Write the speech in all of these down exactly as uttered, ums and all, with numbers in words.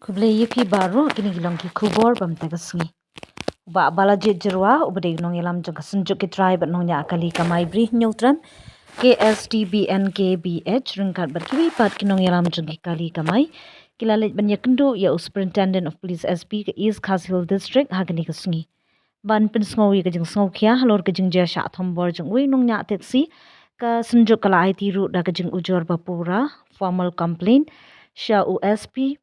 Khublei ïa phi baroh, kine ki long ki khubor ba mynta ka sngi. U Bah Balajied Jyrwa, uba dei u nongïalam jong ka Synjuk ki Trai bad Nongñiah Kali Kamai Bri Hynñiewtrep, K S T B N K B H, ryngkat bad kiwei pat ki nongïalam jong ki kali kamai, ki la leit ban ïakynduh ïa u Superintendent of Police, S P, ka East Khasi Hills District ha kane ka sngi, ban pynsngew ïa ka jingsngewkhia halor ka jingjia shah thombor jong uwei u nongñiah taxi. Ka Synjuk ka la aiti ruh da ka jingujor ba pura, formal complaint, sha u S P,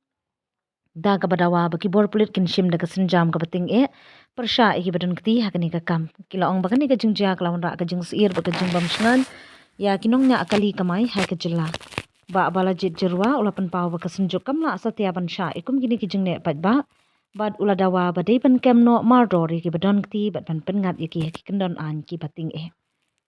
da kaba dawa ba ki bor pulit kin shim da ka sienjam kaba tyngeh pyrshah ïa kiba don kti ha kane ka kam. Ki la ong ba kane ka jingjia ka la wanrah ka jingsyier bad ka jingbymshngaiñ ïa ki nongñiah kali kamai ha ka jylla. Bah Balajied Jyrwa u la pynpaw ba ka Synjuk kam lah satia ban shah ïa kum kine ki jingneh paidbah, bad u la dawa ba dei ban kem noh mardor ïa kiba don kti bad ban pynngat ïa ki ha ki kyndon aiñ kiba tyngeh.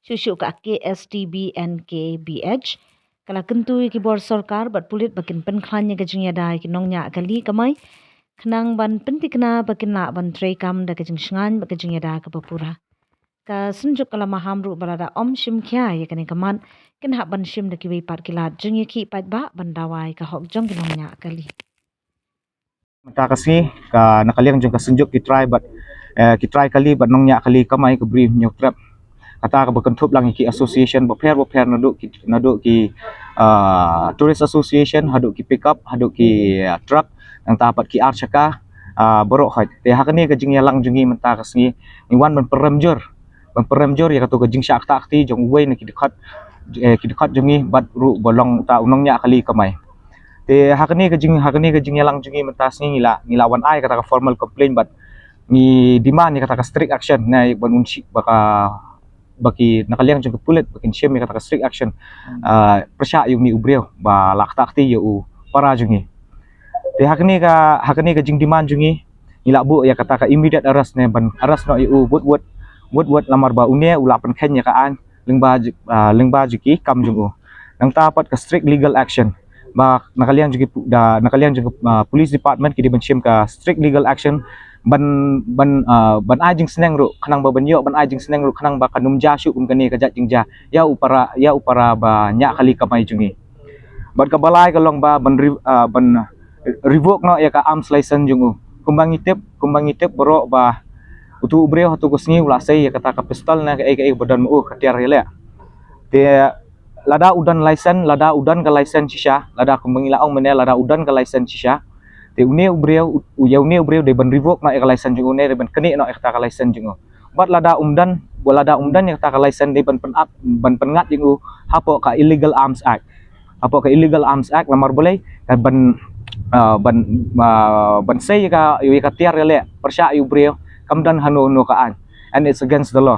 Shuh shuh ka K S T B N K B H ka la kyntu ïa ki bor sorkar bad pulit ba kin pynkhlaiñ ïa ka jingïada ïa ki nongñiah kali kamai, khnang ban pynthikna ba kin lah ban treikam da ka jingshngaiñ bad ka jingïada kaba pura. Ka Synjuk ka la maham ruh ba lada ym shim khia ïa kane ka mat, kin hap ban shim da kiwei pat ki lad jingïakhih paidbah ban dawa ïa ka hok jong ki nongñiah kali. Mynta ka sngi, ka na ka liang jong ka Synjuk ki Trai bad, eh, ki Trai Kali bad Nongñiah Kali Kamai ka Bri Hynñiewtrep, kata kaba kynthup lang ïa ki association bapher bapher, naduh ki, naduh ki, ah, tourist association, haduh ki pickup, haduh ki, ah, truck, nangta pat ki ar chaka, ah, baroh khoit. Te ha kane ka jingïalang jong ngi mynta ka sngi, ngi wan ban pynrem jur, ban pynrem jur ïa kato ka jingshah ktah kti jong uwei na ki dkhot, eh, ki dkhot jong ngi bad ruh ba long uta u nongñiah kali kamai. Te ha kane ka jing, ha kane ka jingïalang jong ngi mynta sngi, ngi la, ngi la wan ai kata ka formal complaint bad ngi demand ïa kata ka strict action, ne ban un shi, ba ka, ba ki na ka liang jong ka pulit ba kin shim ïa kata ka strict action, ah, pyrshah ïa une u briew ba la ktah kti ïa u para jong ngi. Te ha kane ka, ha kane ka jingdemand jong ngi, ngi la buh ïa kata ka immediate arrest, ne ban arrest noh ïa u wut wut, wut wut, namar ba une u la pynkheiñ ïa ka aiñ lyngba ju-, ah, lyngba jong ki kam jong u. Nangta pat ka strict legal action, ba na ka liang jong ki pu-, da, na ka liang jong ka, ah, police department ki dei ban shim ka strict legal action ban, ban, ah, ban ai jingsneng ruh, khnang ba ban ïoh ban ai jingsneng ruh, khnang ba kan ym jia shuh kum kane ka jait jingjia ïa u para, ïa u para ba ñiah kali kamai jong ngi. Bad kaba lai ka long ba ban re-, ah, ban revoke noh ïa ka arms license jong u. Kumba ngi tip, kumba ngi tip baroh ba utu u briew hato ka sngi u la sei ïa kata ka pistol ne kaei kaei ba don ma u, ka tiar ïaleh. Te lada u don license, lada u don ka license shisha, lada kumba ngi la ong mynne, lada u don ka license shisha, te une u briew, u, ïa une u briew dei ban revoke noh ïa ka license jong u, ne dei ban knieh noh ïa kata ka license jong u. Bad lada um don, lada um don ïa kata ka license, dei ban pyn-, ban pynngat ïa u hapoh ka Illegal Arms Act. Hapoh ka Illegal Arms Act, namar balei, ka ban, ah, ban, ah, ban sei ïa ka, ïa ka tiar ïaleh pyrshah ïa u briew kam don hano hano ka aiñ, and it's against the law.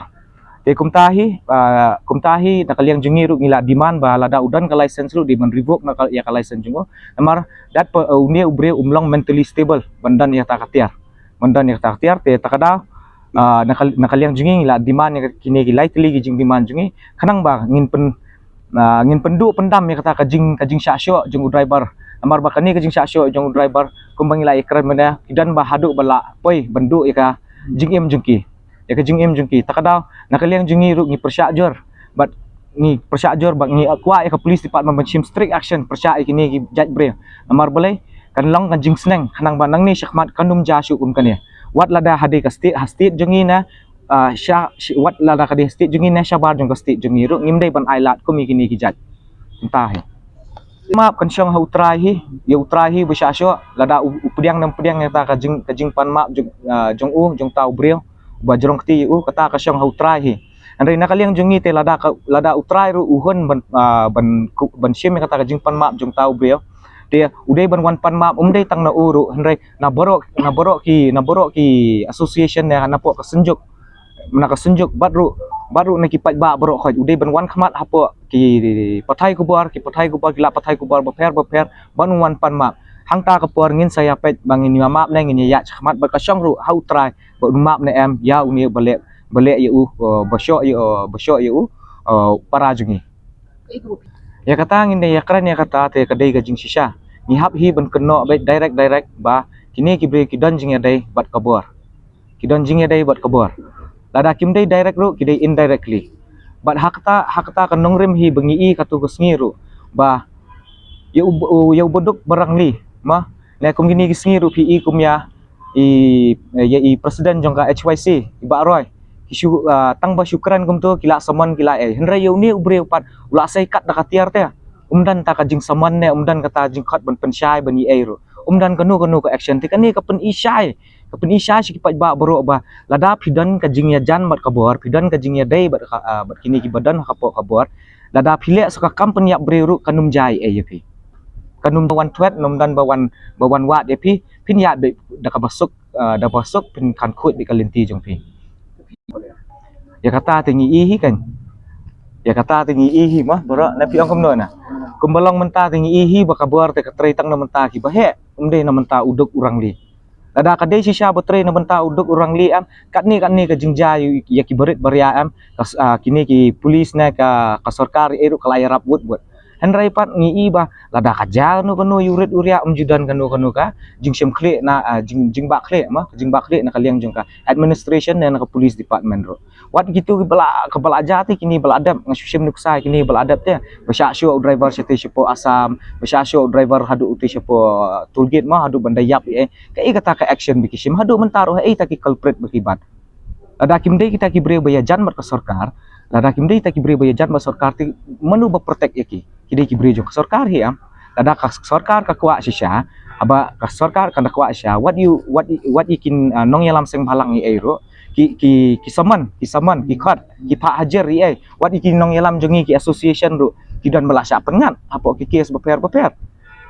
Te kumta hi, ah, kumta hi na ka liang jong ngi ruh ngi la demand ba lada u don ka license ruh dei ban revoke noh ka, ïa ka license jong u. Namar dat pa, ah, une u briew um long mentally stable ban don ïa kata ka tiar, ban don ïa kata ka tiar. Te ta ka daw, ah, na ka, na ka liang jong ngi ngi la demand ïa kine ki lai tylli ki jingdemand jong ngi, khnang ba ngin pyn, ah, ngin pynduh pyndam ïa kata ka jing, ka jingshah shoh jong u driver. Namar ba kane ka jingshah shoh jong u driver, kumba ngi la ïakren mynne, ki don ba haduh ba la poi ban duh ïa ka jingim jong ki, ïa ka jingim jong ki. Ta ka daw na ka liang jong ngi ruh ngi pyrshah jur, bad ngi pyrshah jur bad ngi kwah ïa ka police department ban shim strict action pyrshah ïa kine ki jait briew. Namar balei, kan long ka jingsneng, khnang ba nangne shakhmat kan ym jia shuh kum kane. Wat lada ha dei ka state, ha state jong ngi ne, ah, sha, sh-, wat lada ka dei state jong ngi ne shabar jong ka state jong ngi ruh, ngim dei ban ai lad kum ïa kine ki jait. Mynta hi map kan shong ha u trai hi, ïa u trai hi ba shah shoh, lada u, u pdiang ne ym pdiang ïa kata ka jing, ka jingpan map jong, ah, jong u, jong uta u briew ba jrong kti ïa u, kata ka shong ha u trai hi. Hynrei na ka liang jong ngi te lada ka, lada u trai ruh u hun ban, ah, ban ku-, ban shim ïa kata ka jingpan map jong uta u briew, te u dei ban wan pan map, um dei tang na u ruh, hynrei na baroh, na baroh ki, na baroh ki association ne napoh ka Synjuk, na ka Synjuk bad ruh, bad ruh na ki paidbah baroh khoit, u dei ban wan khmat hapoh ki pathai khubor, ki pathai khubor, ki lad pathai khubor bapher bapher, ban wan pan map. Hangta ka por ngin sa ïa peit ba ngin ïa map ne ngin ïa ïaid shakhmat, bad ka shong ruh ha u trai ba un map ne em ïa une ba leh, ba leh ïa u, uh, ba shoh ïa u, uh, ba shoh ïa u, uh, para jong ngi. Ïa kata ngin da ïakren ïa kata te ka dei ka jingshisha. Ngi hap hi ban kynnoh beit direct direct ba kine ki briew ki don jingïadei bad ka bor. Ki don jingïadei bad ka bor. Lada kim dei direct ruh, ki dei indirectly. Bad ha kata, ha kata ka nongrim hi ba ngi i kato ka sngi ruh ba ïa u, u, ïa u baduk barangli, ma, Ne kum kine ki sngi ruh phi i kum ïa i, ïa i president jong ka H Y C, i Bah Roy. Ki shu, ah, tang ba shu kren kumto ki la summon ki la ei. Hynrei ïa une u briew pat u la sei kat da ka tiar te. Um don ta ka jingsummon ne um don kata jingkhot ban pynshai ban i ei ruh. Um don kano kano ka action te. Kane ka pyn-i shai, ka pyn-i shai sha ki paidbah baroh ba lada phi don ka jingïajan bad ka bor, phi don ka jingïadei bad ka, ah, bad kine kiba don ha ka bor. Lada phi leh sa ka kam pynïap briew ruh kan ym jia ei ïa phi. Kan ym don ba wan thwet, ym don ba wan, ba wan wad ïa phi. Phin ïaid beit da kaba suk, ah, da kaba suk, phin khan khuid beit ka lynti jong phi. Ïa kata te ngi i hi kan. Ïa kata te ngi i hi mo, baroh, na phi ong kumno na. Kumba long mynta te ngi i hi ba ka bor te ka trei tang na mynta kiba heh, ym dei na mynta u duk u rangli. Lada ka dei shisha ba trei na bynta u duk u rangli em, katne katne ka jingjia ïa ki barit baria em, ka s-, ah, kine ki police ne ka, ka sorkar ei ruh ka la ïarap wut wut. Hynrei pat ngi i ba lada ka jia kano kano ïa u rit u riah, um ju don kano kano ka jingshim khlieh na, ah, jing, jingbah khlieh mo, jingbah khlieh na ka liang jong ka administration ne na ka police department ruh. Wat kito kiba la, kiba la jia te kine ba la dep, nga shu shim nuksa kine ba la dep te. Ba shah shuh u driver sha te shapoh Assam, ba shah shuh u driver haduh u te shapoh, ah, toll gate mo, haduh ban da ïap ei. Kaei kata ka action ba ki shim haduh mynta ruh, haei ta ki culprit ba ki bat. Lada kim dei kita ki briew ba ïajan bad ka sorkar, lada kim dei kita ki briew ba ïajan bad sorkar te mano ba protect ïa ki? Ki dei ki briew jong ka sorkar hi em. Lada ka sorkar ka kwah shisha, haba ka sorkar ka da kwah shisha, wat ïa, wat ïa, wat ïa ki, ah, nongïalam seng bhalang ei ruh, ki, ki, ki summon, ki summon, ki khot, ki phah hajir ei. Wat ïa ki nongïalam jong ngi ki association ruh, ki don ba la shah pynngat hapoh ki case bapher bapher.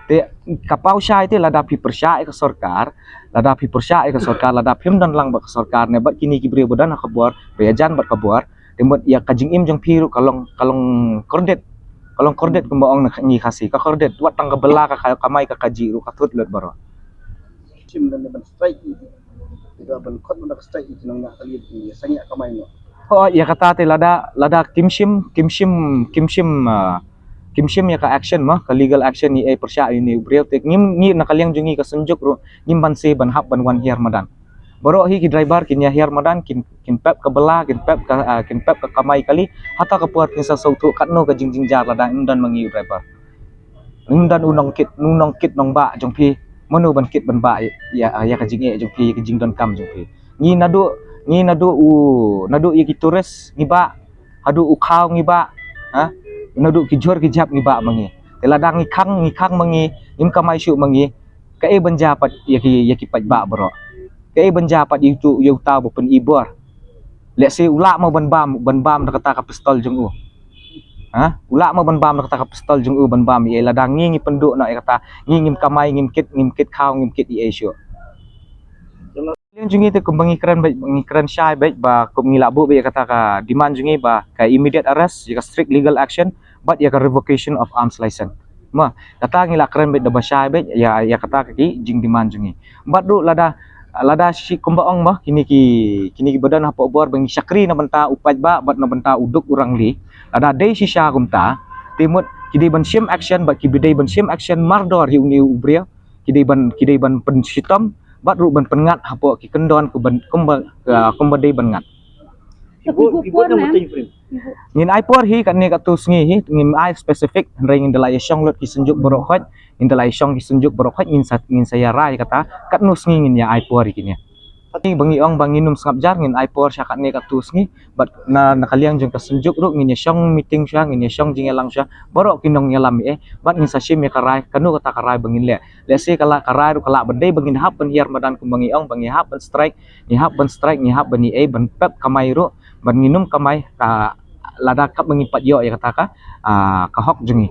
Te ka paw shai te lada phi pyrshah ïa ka sorkar, lada phi pyrshah ïa ka sorkar, lada phim don lang bad ka sorkar ne bad kine ki briew ba don ha ka bor, ba ïajan bad ka bor, te mut ïa ka jingim jong phi ruh ka long, ka long kordit. Ka long kordit kumba ong na ngi Khasi, ka kordit. Wat tang ka bylla ka, ka kamai ka kajih ruh ka thut lut baroh. Shim lane ban strike ïa ki. Ïa ban khot ban da ka strike ïa ki nongñiah kali ïa ki sangñiah kamai noh. Ho, ïa kata te lada, lada kim shim, kim shim, kim shim, ah, kim shim ïa ka action mo, ka legal action ïa ei pyrshah ïa une u briew te ngim, ngi na ka liang jong ngi ka Synjuk ruh ngim banse ban hap ban wan hiar madan. Baroh hi ki driver kin ïa hiar madan, kin, kin pep ka bylla, kin pep ka, ah, kin pep ka kamai kali. Hata ka por kin sa sngewthuh katno ka jingjynjar lada ym don ma ngi u driver. Ym don u nongkit, u nongkit nongbah jong phi, mano ban kit ban bah ïa, ïa, ïa ka jingeh jong phi, ïa ka jingdonkam jong phi? Ngi naduh, ngi naduh u, naduh ïa ki tourist ngi bah, haduh u khaw ngi bah, ha? Naduh ki jhur ki jhep ngi bah ma ngi. Te lada ngi khang, ngi khang ma ngi, ngim kamai shuh ma ngi, kaei ban jia pat ïa ki, ïa ki paidbah baroh? Kaei ban jia pat ïa utu, ïa uta ba pyn-i bor? Lehse u lah mo ban bam, ban bam da kata ka pistol jong u. Ha? U lah mo ban bam da kata ka pistol jong u ban bam ïa ei? Lada ngi ngi pynduh noh ïa kata, ngi ngim kamai, ngim kit, ngim kit khaw, ngim kit ïa ei shuh. Liang jong ngi te kumba ngi kren beit, ngi kren shai beit ba kum ngi la buh beit ïa kata ka demand jong ngi ba ka immediate arrest, ïa ka strict legal action, bad ïa ka revocation of arms license. Ma, kata ngi la kren beit da ba shai beit ïa, ïa kata ka ki jingdemand jong ngi. Bad ruh lada, lada shi kumba ong ma, kine ki, kine kiba don hapoh bor ba ngi shakri na bynta u paidbah bad na bynta u duk u rangli. Lada dei shisha kumta, te mut ki dei ban shim action bad kiba dei ban shim action mardor ïa une u briew. Ki dei ban, ki dei ban pynshitom bad ruh ban pynngat hapoh ki kyndon kumba, kumba, ah, kumba dei ban ngat. Ngin ai por hi katne katto sngi hi, ngin ai specific, hynrei ngin da la ïa shong lut ki Synjuk baroh khoit, ngin da la ïa shong ki Synjuk baroh khoit, ngin sa, ngin sa ïa rai kata katno sngi ngin ïa ai por hi kine. Ba ngi ong ba ngin ym sngap jar, ngin ai por sha katne katto sngi, bad na, na ka liang jong ka Synjuk ruh ngin ïa shong meeting sha, ngin ïa shong jingïalang sha baroh ki nongïalam ei, bad ngin sa shim ïa ka rai, kano kata ka rai ba ngin leh. Lehse ka la, ka rai ruh ka lah ba dei ba ngin hap ban hiar madan kumba ngi ong, ba ngi hap ban strike, ngi hap ban strike, ngi hap ban ïa ei, ban pep kamai ruh, ban ngin ym kamai, ka lada kaba ngi pat ïoh ïa kata ka, ah, ka hok jong ngi.